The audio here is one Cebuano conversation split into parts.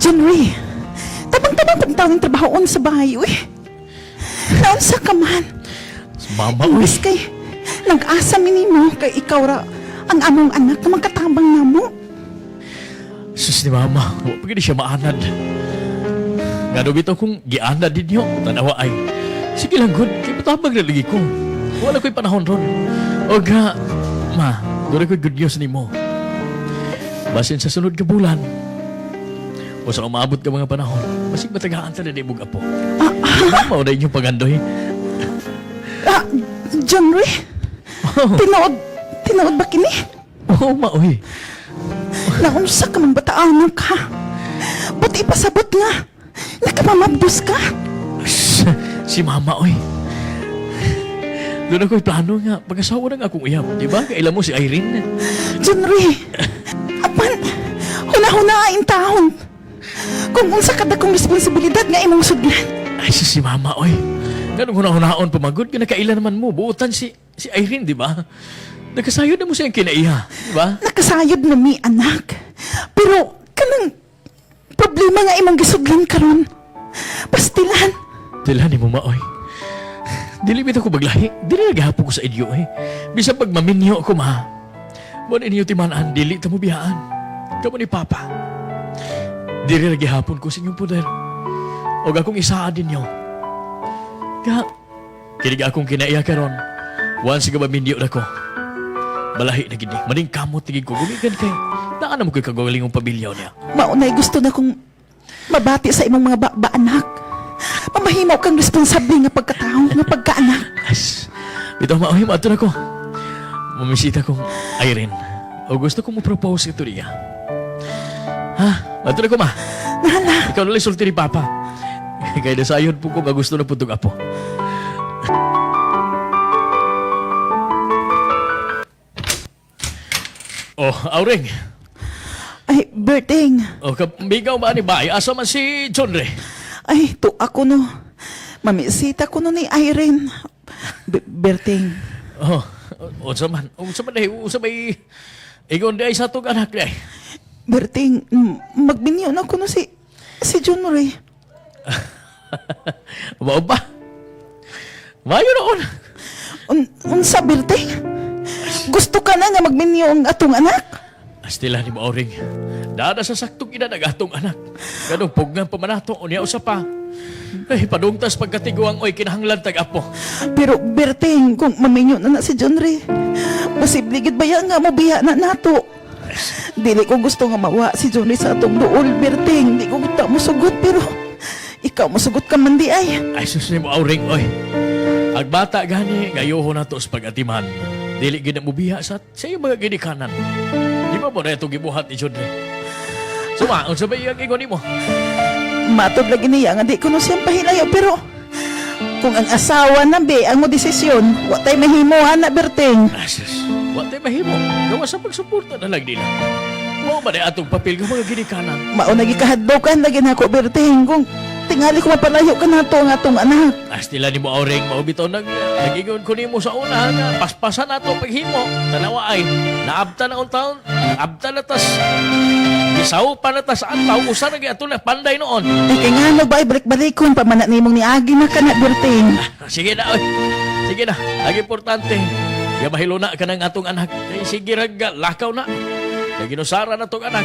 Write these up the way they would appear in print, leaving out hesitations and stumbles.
John Ray, tabang-tabang pagtaon ng trabahoon sa bahay, uy. Naunsa ka man. Mama, uy. Imbis kay, nag-asa mi nimo kay ikaw ra ang among anak na magkatabang namo. Sus ni mama, wa pa gid siya maanad. Ngano bitaw kung gianad ninyo, tanawa ay. Sige lang gud, kay mutabang na lagi ko. Wala ko'y panahon ron. O ga, ma, doon ko'y good news nimo. Basin sa sunod ka bulan, o sa umaabot ka mga panahon, basig matagaan ta na di mong apo. Mao na inyong pagandoy. Ah, John Ray, tinuod, tinuod ba kini? Oo, ma, uy. Naunsa ka man bataanon ka. Buti ipasabot nga. Nakamamabdos ka. Si mama, oy. Doon ako'y plano nga. Pag-asawa na nga akong uyab. Di ba? Kailan mo si Irene. John Ray, apan, huna-huna taon. Kung unsa ka dakong responsibilidad nga imong sudlan. Ay, si mama, oy. Ganun huna-hunaon pamagod. Kinakailan naman mo. Buotan si Irene, di ba? Nagkasayod na mo siyang kinaiha. Di ba? Nakasayod na mi, anak. Pero, kanang problema nga imong gisudlan karon. Pastilan. Dila ni mo, ma, oy. Dili bitaw ko baglahi. Dili naghapon ko sa inyo, eh. Bisan pag maminyo ko, ma. Mo ninyo timanaan, dili ta mo biyaan. Kamo ni Papa. Dili naghapon ko sa inyong poder. Og akong isaa ninyo. Ka, kinig akong kinaiya karon. Once nga maminyo na ko. Balahi na gini. Maning kamot tigig ko. Gumikan kay. Naan na mo ko'y kagagalingong pamilya niya. Maunay gusto na kong mabati sa imong mga ba anak. Mamahimo kang responsable nga pagkatao, nga pagkaanak. As, bitaw maoy, maato na ko. Mamisita kong Irene. O gusto ko mo propose ito niya. Ha? Maato na ko, ma. Nala, Ikaw na lang sulti ni Papa. Kaya nasayon po ko nga gusto na po itong apo. Oh, Auring. Ay, Berting. Oh, kamigaw ba ni Bay? Asa man si John Ray? Ay, to ako no. Mamisita ko no ni Irene. Berting. Oh, unsa man? Unsa man dahil? Unsa may ingon di ay sa atong anak di ay? Berting, magbinyo na ko no si John Ray. Mao ba? Mayo noon. Unsa, Berting? Gusto ka na nga magminyo ang atong anak? Astila ni Mauring. Dada sa saktong ina atong anak. Ganong pugnan pamanato, unya usa pa. Ay, padungtas pagkatiguang oy kinahanglan tag apo. Pero Berting, kung maminyo na na si John Ray, posible gid ba yan nga mobiya na nato? Dili ko gusto nga mawa si John Ray sa atong duol, Berting. Di ko gusto musugot, pero ikaw musugot ka man di ay. Ay sus ni Mauring oy. Ag bata gani ngayoho na to sa pagatiman. Dili gid na mobiya sa iyong mga ginikanan. Di ba mo na itong gibuhat ni John Ray? Suma, unsa ba iyang ingon nimo? Matod lagi niya nga di ko no siyang pahilayo, pero kung ang asawa na be ang mo desisyon, wa tay mahimo ana, Berting. Ay sus, wa tay mahimo. Gawa sa pagsuporta na lang nila. Mao ba na atong papel nga mga ginikanan? Mao na gikahadlokan lagi nako, Berting, kung tingali ko mapalayo ka nato ang atong anak. Astila ni mo Auring, mao bitaw nagingon ko nimo sa una nga paspasan nato paghimo. Tanawa ay naabta na untaon, naabta na tas gisaw pa na tas antaw usa na gyud na panday noon. Ay kay ngano ba ay balik-balikon pa man na nimong niagi na kana, Berting. Sige na oy. Sige na. Ang importante, ya mahiluna ka ng atong anak. Kay sige ra ga, lakaw na. Kay ginusara na tong anak.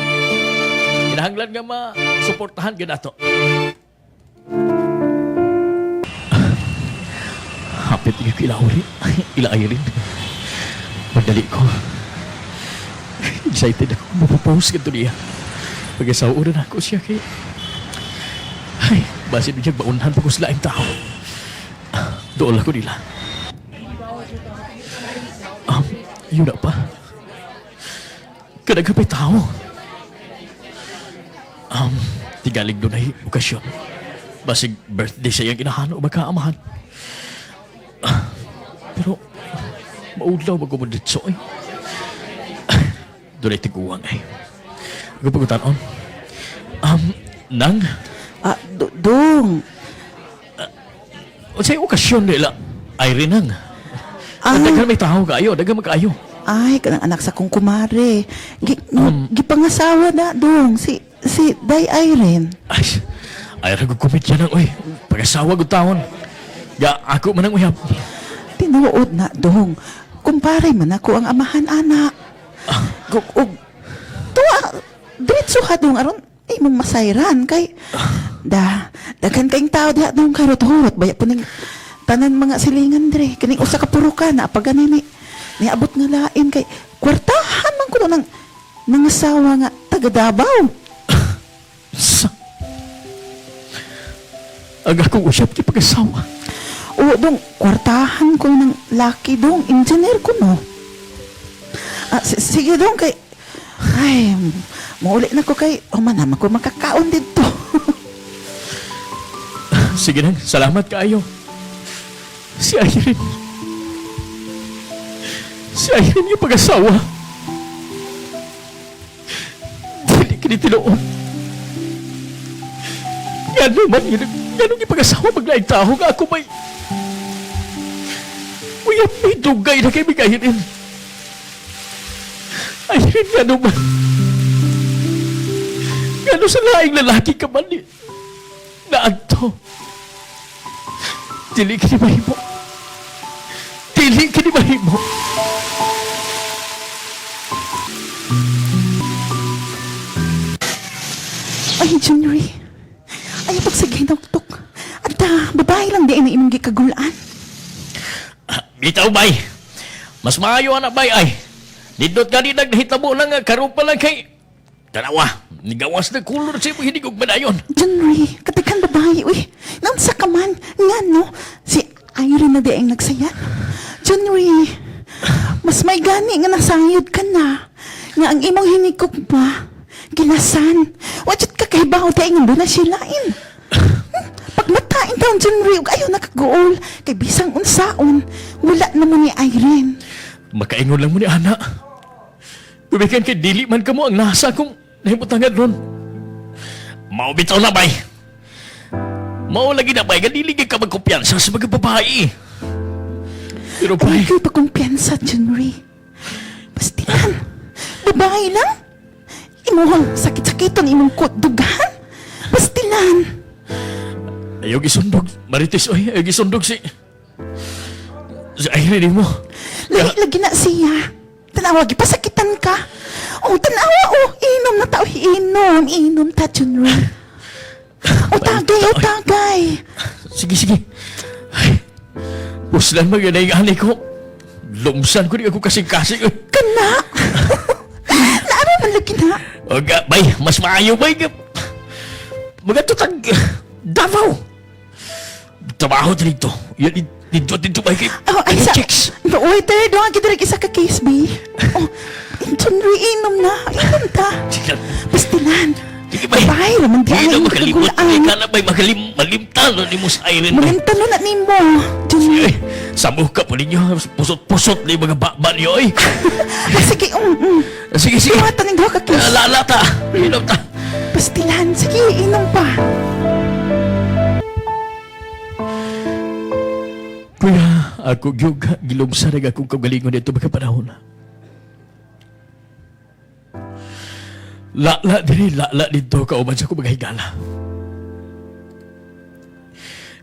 Kinahanglan nga ma-suportahan gyud ato. Hapit yung ila uli. Ila Irene. Magdali ko. Excited ako. Mapapose ka niya. Pag-asawa na ako siya kay... Ay, basin niya baunhan pa ko sila ang tao. Dool ako nila. Yun na pa. Kanagapay tao. Tigalig doon ay okasyon. Basig birthday sa iyang inahan o magkaamahan. Ah, pero, maudlaw magumunditso eh. Doon ay tiguang eh. Ako pagkutanon. Nang, Ah, dong. unsay okasyon nila? Irene nang. Ah. Daghan may tao kaayo, daghan magkaayo. Ay, kanang anak sa kong kumare. Gipangasawa na, dong. Si Si Day Irene. Ay, ay ra komedya nang oy. Pag-asawa gud tawon. Ga ako man ang uyab. Tinuod na dong. Kumpare man ako ang amahan ana. Gug og tuwa diretso ha dong aron imong masayran kay da daghan kayong tao diha dong karot-hurot baya po ning tanan mga silingan dire kining usa ka purukan na pag ni niabot nga lain kay kwartahan man kuno nang nangasawa nga taga Davao. Sa Ang akong usap kay pag-asawa. Oo, dong, kwartahan ko ng laki dong, engineer ko no. Ah, sige dong, kay, ay, mauli na ko kay, oh man naman ko makakaon dito. Sige nang, salamat kaayo. Si Irene. Si Irene yung pag-asawa. Dili kini tinuod. Gano man yun, gano yung pag-asawa maglaing tao nga ako may... Uy, may dugay na kay mig Irene. Irene, gano man. Gano sa laing lalaki ka man ni... Naadto. Dili kini mahimo. Dili kini mahimo. Ay, Junri, ay, pagsige nagtok. Anta, babae lang di na imong gikagulaan. Bitaw bay. Mas maayo ana bay ay. Nindot gani naghitabo lang nga karon pa lang kay Tanawa, nigawas na kulor sa imong hinigog madayon. Junri, katakan babae, uy. Naunsa ka man, nga no, si Irene na di ang nagsayat. Junri, mas may gani nga nasayod ka na. Nga ang imong hinikok pa, gilasan. Wajud ka kay baho di ang na silain. Pagmatain taon, Junri, ug ayaw nakagool. Kay bisang unsaon, wala na mo ni Irene. Makaingon lang mo ni ana. Gumikan kay dili man kamo ang nasa kung nahimutangan ron. Mao bitaw na bay. Mao lagi na bay, nga dili gyud ka magkumpiyansa sa mga babae. Pero bay, Ay, kayo pakumpiyansa, Junri. Bastilan, babae lang. Imuhang sakit-sakiton imong kutdugan. Bastilan. Ayaw gisundog. Marites, oy. Ayaw gisundog si... Si Irene mo. Lahi lagi na siya. Tanawa, gipasakitan ka. Oh, tanawa, oh. Inom na tao. Inom, inom ta, Junri. Oh, tagay, oh, tagay. Sige, sige. Ay, puslan mo yun ay ani ko. Lumsan ko di ako kasing-kasing. Oy. Kana. Naara man lagi na. Oga, bay, mas maayo, bay. Mga tutag... Davao. Trabaho dito. Yan, dito, dito, bay. Kay, Oh, ay, sa... Chicks. No, waiter, doon kita rin isa ka case, B. Oh, Junri, inom na. Inom ta. Sige, Pastilan. sige, bay. Babae raman di Hindi na ay makalimot. kagulaan. Hindi ka na, bay. Magalim, malimtan no, ni mo sa Irene, bay. Mamintano na nimo, Junri. Ay, samuh ka po ninyo. Pusot-pusot na yung mga baba niyo, ay. Ah, sige, Sige, sige. Tuwatan ng duha ka case. Lala ta. Inom ta. Pastilan, sige, inom pa. Kuya, ako gyud gilumsa nag akong kaugalingon dito mga panahon. Lala diri, lala dito kauban sa akong mga higala.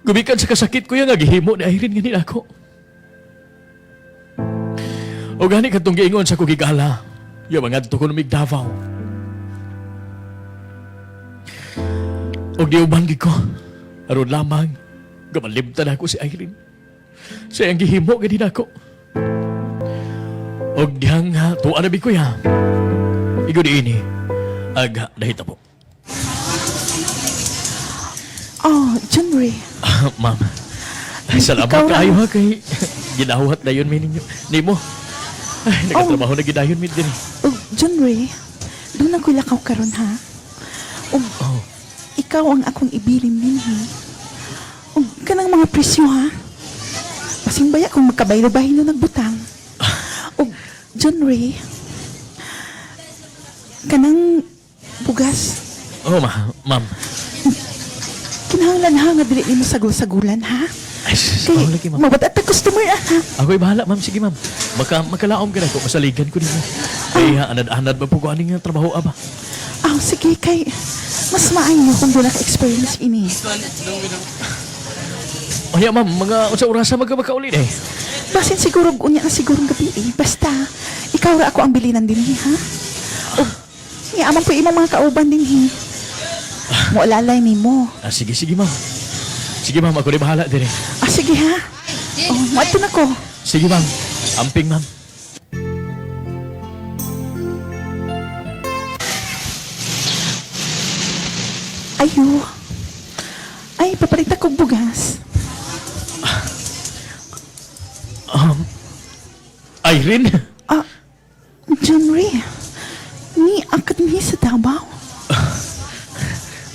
Gumikan sa kasakit kuya nga gihimo ni Irene nga nila ako. O gani katong giingon sa akong higala, yung mga adto ko numig Davao. Og diuban gid ko, aron lamang gamalimtan ako si Irene. Sa iyang gihimo gani nako. Og dihang ha, tuwa na kuya. Igo di ini. Aga nahitabo. Oh, Junri. Ah, ma'am. Ay, salamat Ikaw kaayo ra. ha kay ginahuhat na yun mi ninyo. Nimo. Ay, nagatrabaho na gidayon mi dinhi. Oh, Junri, doon ako'y lakaw karon ha. Oh, Oh. ikaw ang akong ibilin dinhi. Og kanang mga presyo ha. Basing baya kung magkabaylo-baylo nagbutang. Og Junri, kanang bugas, Oh, ma, ma'am. kinahanglan ha nga dili nimo sagol-sagulan ha. Ay, sus, Kay oh, lagi, ma'am. mawad at customer ah, ha. Ako'y bahala, ma'am. Sige, ma'am. Baka makalaom ka na ko. Masaligan ko ninyo. Kaya anad-anad ba po ko aning trabaho, aba. Aw, sige kay mas maayo kung doon naka-experience ini. O ya, ma'am, mga unsa orasa magka makauli eh? Basin siguro unya na siguro gabi eh. Basta, ikaw ra ako ang bilinan dinhi, ha? O, niya amang po imong mga kauban dinhi. Moalalay nimo. Ah, sige, sige, ma'am. Sige, ma'am, ako rin bahala din eh. Ah, sige ha. Oh, moadto na ko. Sige, ma'am. Amping, ma'am. Ayo. Ay, papalit ako og bugas. Irene? Ah, John Ray. Ni akad ni sa Davao.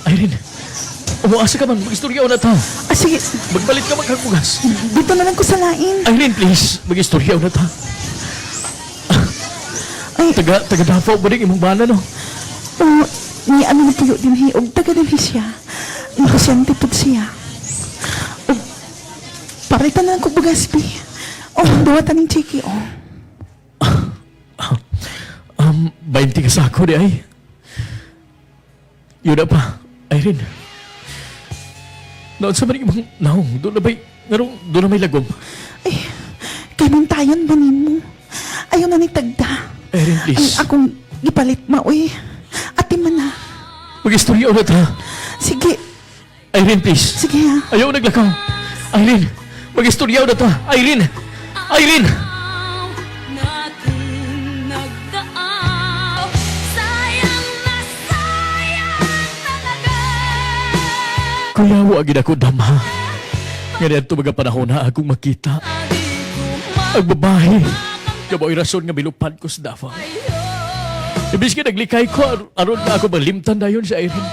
Irene, umuasa ka man. Mag-istorya na ta. Ah, sige. Magbalit ka magkagugas. Dito na lang ko sa lain. Irene, please. Mag-istorya na ta. Ay, Taga Davao ba rin imong bana, no? oh, ni ano na puyo din hi. Og taga din hi siya. Negosyante po siya. Og palitan na lang ko bugas, bi. Oh, duwatan ng chiki, oh. 20 ka sako di ay. Yun na pa, Irene. Noon sa maning imong naong, doon na ba'y, ngarong, doon na may lagom. Ay, kamintayon ba nimo? Ayaw na ni tagda. Irene, Ang please. akong gipalit maoy. Ati man na. Mag-istorya ulit ha. Sige, Irene, please. sige ha. Ayaw naglakaw. Irene, mag-istorya ulit ha. Irene! Irene! Natin nagdaan. Sayang na sayang talaga. Kuya, wag ako dama. Nga niadto mga panahon na akong makita. Di ko Ang babae. Kaboy rason nga bilupad ko sa Davao. Ibis ka naglikay ko, aron na ako malimtan dayon si Irene.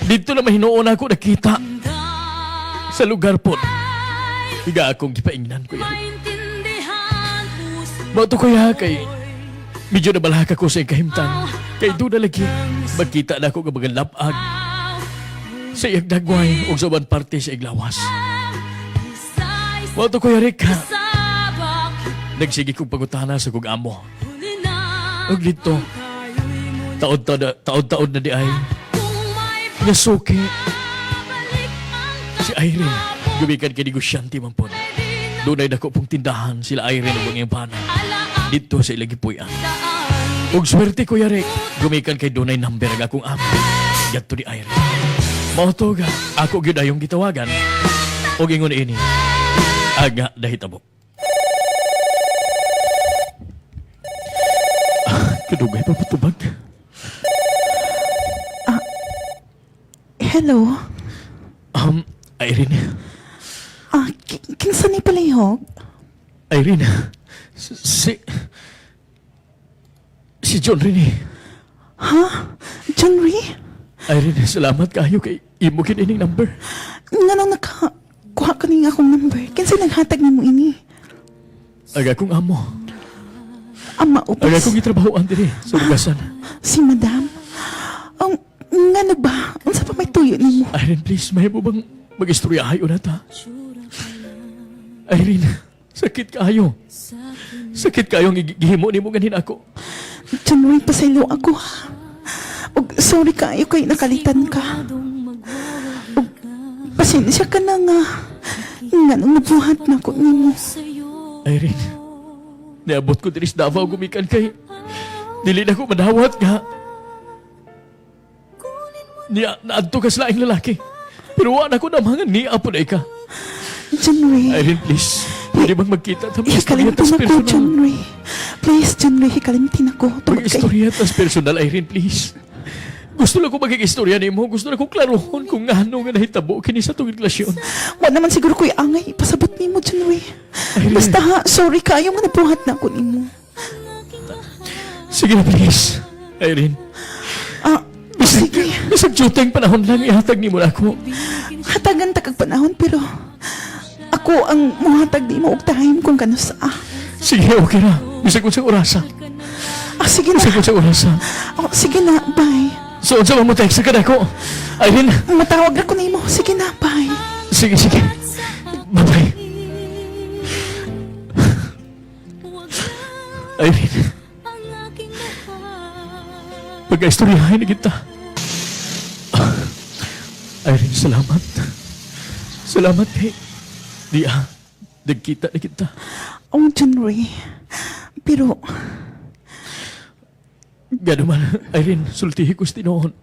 Dito na mahinuon ako nakita sa lugar po. Higa akong gipaingnan ko yan. Maintindihan puso. Mao to kuya kay medyo nabalhak ako sa ikahimtang. Kay doon na lagi magkita na ako nga mga lapag sa iyang dagway o sa uban parte sa iglawas. Isa'y Mao to kuya Rick ha. sabak. Nagsige kong pangutana sa kong amo. Huli na Og dito, tayo'y muli. taod-taod na di ay Kung may nga suki babalik ang si Irene. Gumikan kay negosyante man po. Doon ay dako pong tindahan sila Irene ug ang iyang pana. alaang Dito sa ilang gipuy-an. daan. Ug swerte ko yari, gumikan kay dunay number ang akong amo. Gadto ni Irene. Mao to ga, ako gyud ayong gitawagan. Ug ingon ini. Aga dahitabo. Ah, kadugay pa patubag. Hello? Irene, Ah, kinsa ni palihog? Irene, si John Rene. Ha? John Ray? Irene, salamat kayo kay imo kinining number. Nganong naka kuha ka ning akong number? Kinsa naghatag nimo ini? Aga kong amo. Ama Aga upas. kong gitrabahoan dinhi sa bugasan. Si Madam. Ang ngano ba? Unsa pa may tuyo nimo? Irene, please, may mo bang mag-istoryahay na ta? Irene, sakit kayo. Sakit kayo ang gihimo nimo ganin ako. John Ray, pasaylo ako ha. Og sorry kaayo kay nakalitan ka. Og pasensya ka na nga. Nganong nabuhat na ko nimo. Irene, niabot ko diri sa Davao gumikan kay dili na ko madawat nga. Niya, naadto ka sa laing lalaki. Pero wa na ko namangan niya po na ika. John Ray. Irene, please. Pwede bang magkita ta mag-istorya Hikalimtin tas ako, personal? John Ray. Please, John Ray, hikalimtin ako. Tungod kay Mag-istorya tas personal, Irene, please. Gusto lang ko magig-istorya nimo. Gusto lang ko klarohon kung ngano nga nahitabo kini sa atong relasyon. Wa naman siguro ko'y angay. Ipasabot nimo, John Ray. Irene. Basta ha, sorry kayo nga nabuhat na ako nimo. Sige na, please. Irene. Ah, sige. Bisag juteng panahon lang ihatag nimo na ako. Hatagan ta kag panahon pero ako ang muhatag nimo og time kung kanusa. Sige, okay na. Bisag unsang orasa. Ah, sige na. Bisag unsang orasa. Oh, sige na, bye. So, unsa man mo text ka nako? Irene, Matawag ra ko nimo. Sige na, bye. sige, sige. Bye-bye. Huwag Irene. ang aking mahal. Pagka-istoryahin na kita. Irene, salamat. Salamat kay di ah, nagkita na kita. Oh, John Ray. Pero, Gano'n man, Irene, sultihi ko sa tinuon.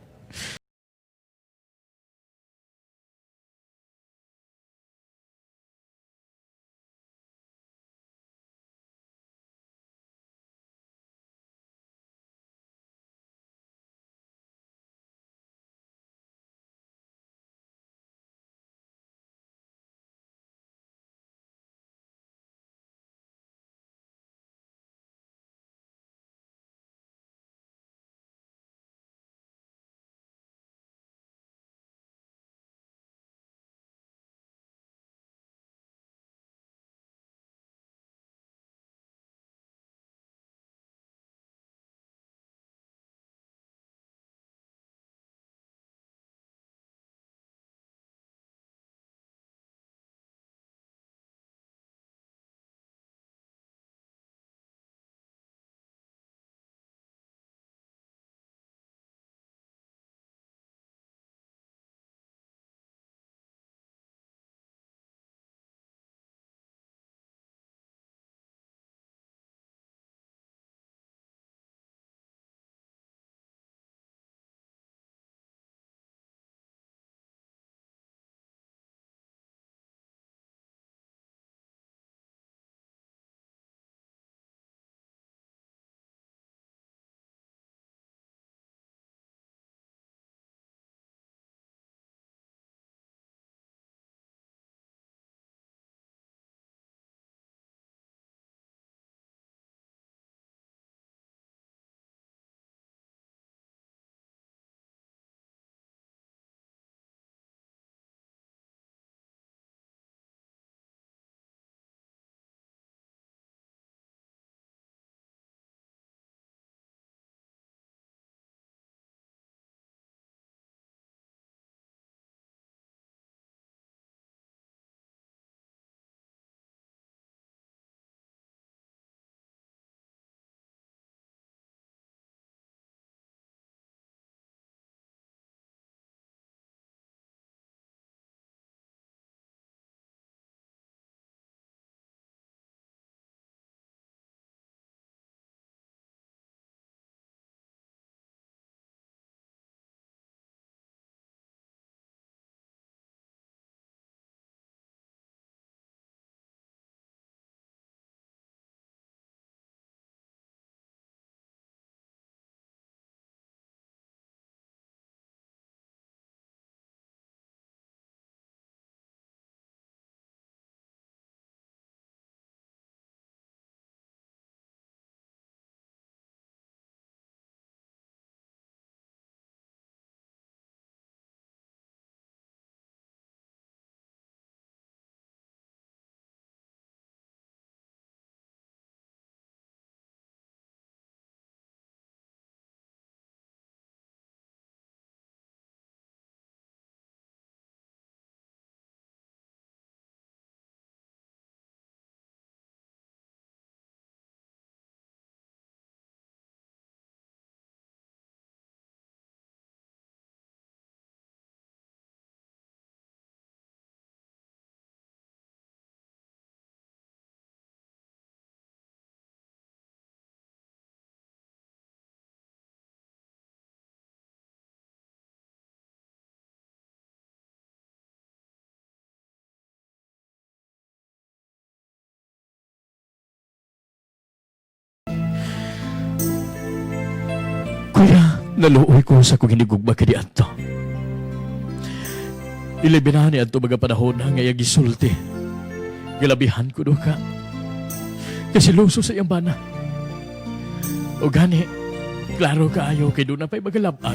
Kuya, naluoy ko sa kong hinigugma kani adto. Ilabi na ni adto mga panahon nga iyang gisulti. Gilabihan ko do ka. Kasi luso sa iyang bana. O gani, klaro kaayo kay doon na pa'y magalabag.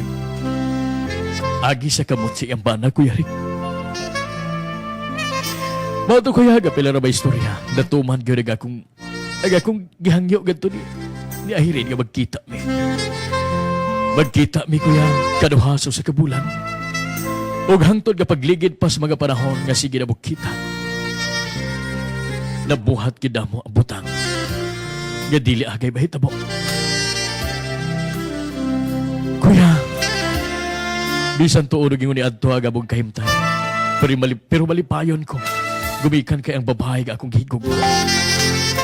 Agi sa kamot sa iyang bana, Kuya Rick. Mao to, kuya, gapila ra ba istorya? Natuman gyud ang akong gihangyo gadto ni Irene nga magkita mi. Magkita mi, kuya, kaduha sa usa ka bulan. Ug hangtod nga pagligid pa sa mga panahon nga sige na kita. Nabuhat gid mo ang butang nga dili agay mahitabo. Kuya, Bisan tuod og ingon ni adto agabog kahimtay. Pero malipayon ko. Gumikan kay ang babae nga akong gihigugma.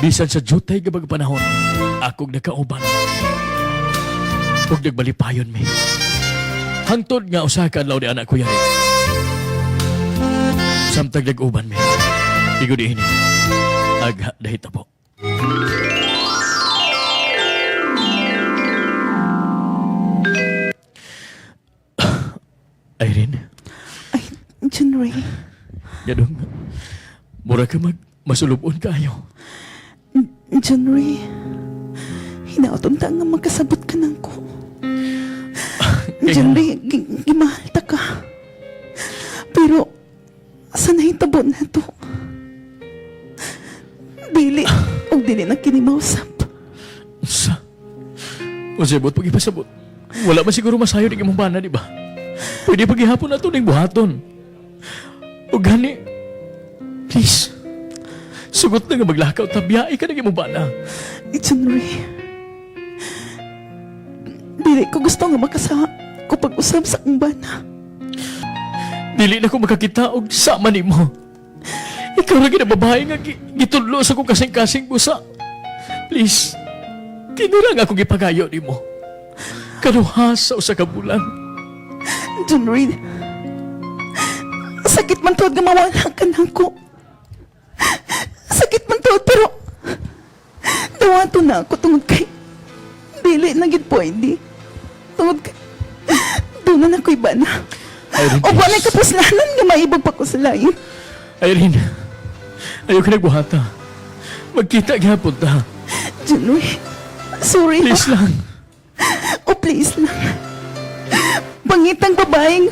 Bisan sa jutay nga mga panahon, akong nakauban. Ug nagmalipayon mi. Hangtod nga usa ka adlaw ni anak ko yari. Samtang nag-uban mi. Igod ini. Agha dahitabo. Irene, Ay, John Ray. gadong mura ka mag masulubon kayo. John Ray. Hinaot unta nga magkasabot ka nang ko. John Ray, gimahal ta ka. Pero, sa nahitabo na to? Dili, og dili na kini mausap. Sa Unsay buot pag ipasabot? Wala man siguro masayo ning imong bana, di ba? Pwede paghihapon na to ning buhaton. O gani, please. Sugot na nga maglakaw ta, biyai ka ng imong bana. John Ray. Dili ko gusto nga makasa ko pag-usab sa akong bana. Dili na ko makakita og sama nimo. Ikaw ra gid ang babae nga gitudlo sa akong kasing-kasing busa. Please, kinura nga akong gipagayo nimo. Kaduha sa usa ka bulan. John Ray, sakit man tuod nga mawala ka nako. Sakit man tuod pero dawato na ako tungod kay dili na gid pwede. Tungod kay doon na ako'y bana. Irene, O wala please. kapuslanan nga maibog pa ko sa lain. Irene, ayaw ka nagbuhata. Magkita gyapon ta. John Ray, sorry. Please lang. O please lang. Pangitang babae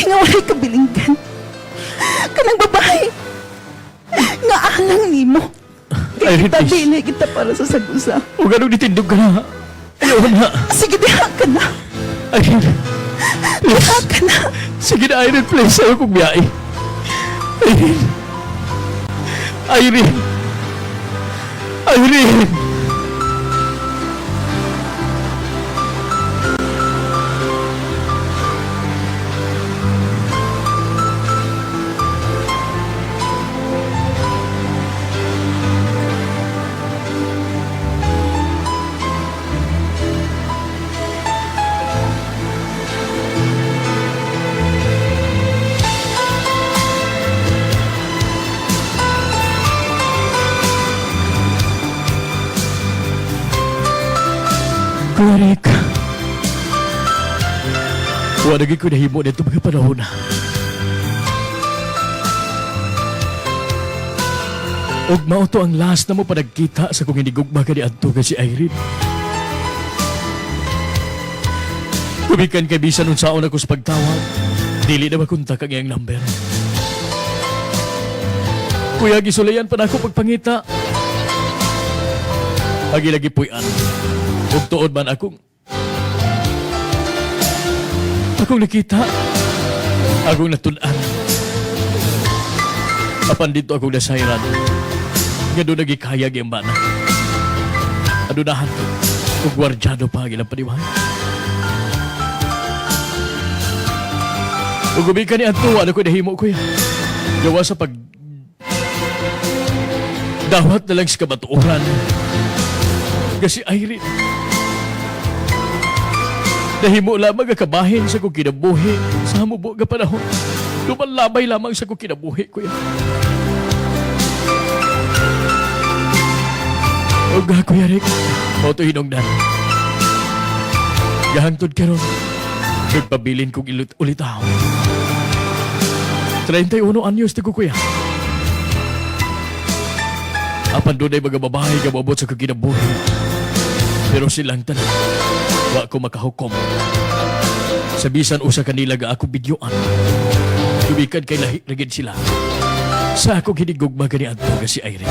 nga walay kabilinggan. Kanang babae nga alang nimo. Kay Irene, kita please. dili kita para sa sagusa. Huwag anong nitindog ka na. Ayaw na. Sige, diha ka na. Irene, Diha please. ka na. Sige na, Irene, please. Ayaw kong biyai. Irene. Irene. Irene. Kuya Rick. Wala ko nahimo dito mga panahon na. Ug mao to ang last na mo panagkita sa kung hinigugma ka ni Adto ka si Irene. Gumikan kay bisan unsaon ako sa pagtawag. Dili na makontak ang iyang number. Kuya, gisulayan pa na ako pagpangita. Agi lagi puy-an. Ug tuod man akong nakita. Akong natun-an. Apan dito akong nasayran. Nga doon nagikaya ang bana. Adunahan. Ug gwardyado pa ang ilang paniway. Ug gumikan ni Anto, ano ko nahimo kuya? Gawa sa pag dawat na lang sa kamatuoran. Kasi Irene, nahimo lamang ang kabahin sa kong kinabuhi sa hamubo nga panahon. Lumalabay lamang sa kong kinabuhi, kuya. Ug Kuya Rick, mao to hinungdan. Gahangtod karon, nagpabilin kong ilut ulitaw. 31 anyos ko, kuya. Apan doon ay mga babae nga moabot sa kinabuhi. Pero silang tanan, wa ko makahukom. Sa bisan usa kanila ga ako bidyuan. Gumikan kay lahi na gid sila. Sa ako ginigugma gani adto ga si Irene.